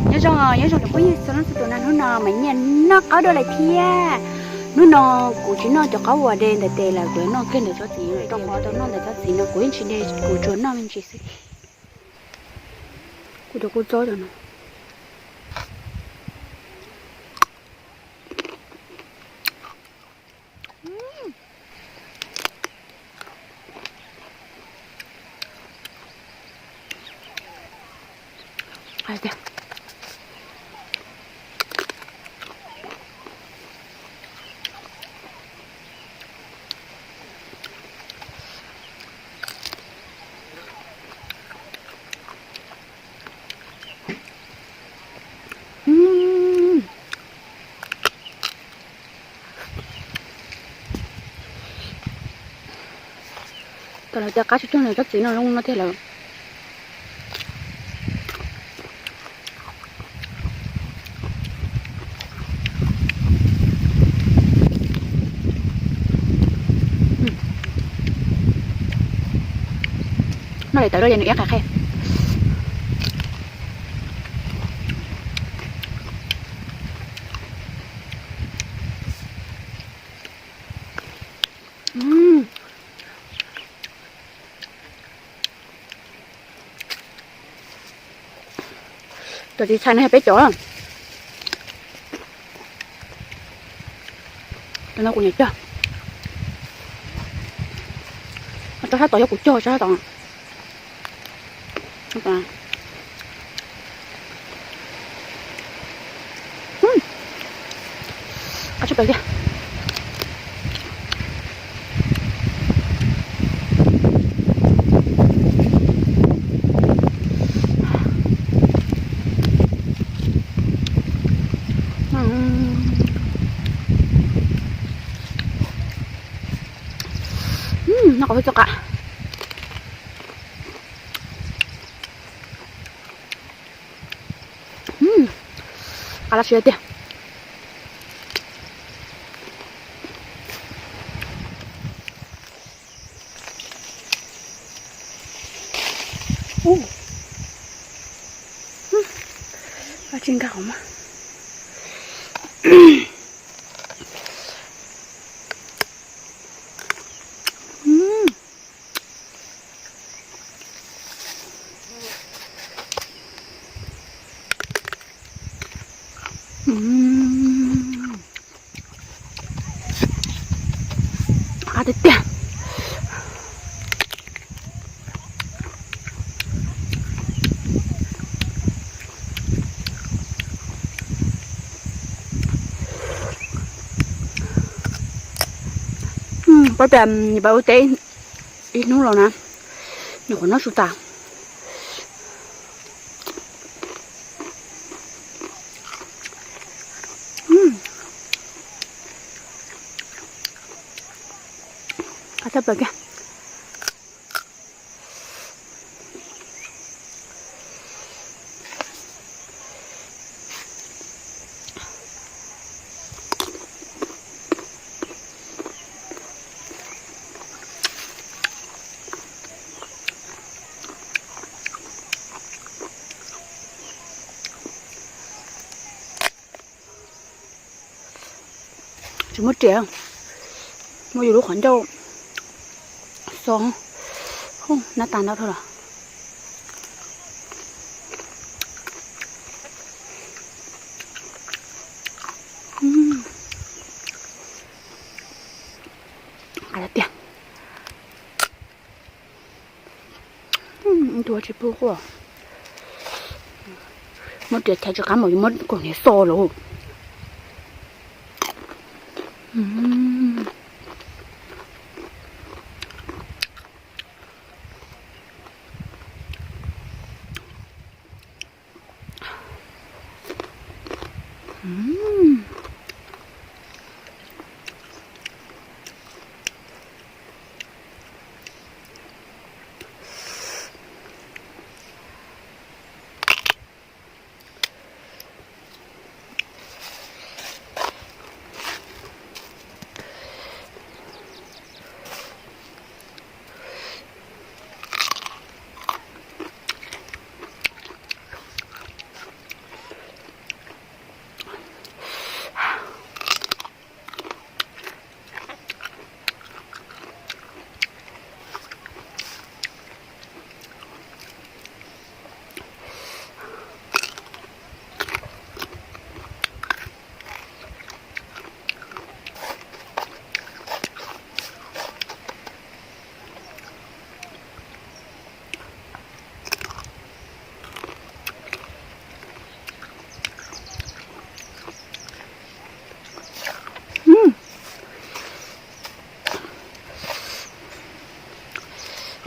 Nyob zoo, nyob zoo cov phooj ywg txhua leej txhua tus na, hnub no mas nyiam noj qaub dua lawm thiab. Hnub no kuv tsis noj cov qaub uas de ntawm tes lawm, kuv yuav noj kiag ntawm tsob txiv, rau qhov tau noj ntawm tsob txiv no kuv yeej tsis de, kuv tsuas noj me ntsis xwb. Kuv cov kua txob cov no. Tau lawv tias qab tsuj tsuag no tsob txiv no zoo no tiag lawm. Noj li tawv rau ces nws iab qhai qhai. Cov txiv txhais no yog peb cov. Cov no kuv nyiam cog. Tsob sab tod yog kuv cog tsob sab tod. Qab tshaj plaws tiag. Noj qhov txoj qab. Qab lab siab tiag. Qab tsis nkag qhov muag. Qab tiag tiag. Pab tias pab ua teb ib hnub los na, nyuam qhuav noj su tas. Qab tshaj plaws kiag. Tsis muaj riam, muaj yus lub qhov ncauj xo, nab tas ntau dhau los. Qab tiag. Tus tsis pub quaj. Muab riam thaiv tsis qab mas yuav muab kaus hniav xo lawm.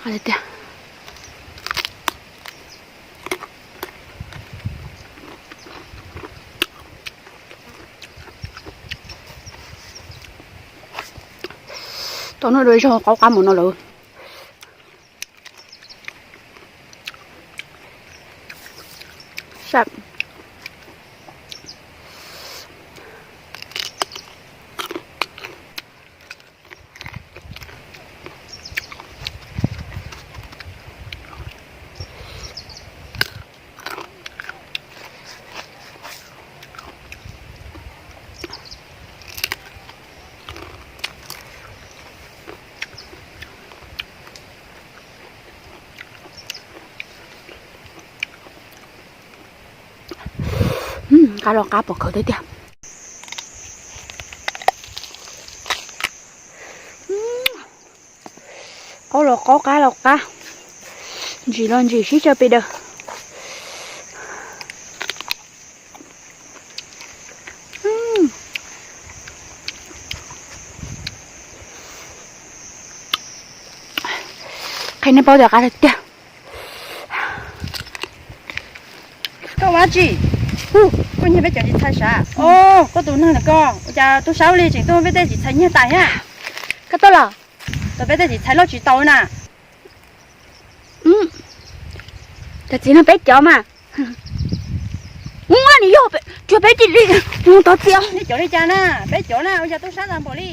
Tiag. Tau no dua zog qaub qab mus no lawm. Sab. Qab los qab pom khawv tiag tiag. Qaub los qaub qab los qab, ntsim los ntsim sib tsawg pes daws. Qhia nej paub tias qab tiag. Koj ua dab tsi? Koj nyiag peb cov txiv txhais sav? Koj tus neeg ntawm koj ua cas tub sab li tseem tuaj peb tej txiv txhais nyiag tas thiab? Koj tuaj los? Tau peb tej txiv txhais loj tsis tau na. Cov txiv no peb cov mas. Ua nws yog, tsuas peb cia li mus tov txiv. Nej cov li cas na? Peb cov na, ua cas tub sab tas npaum li?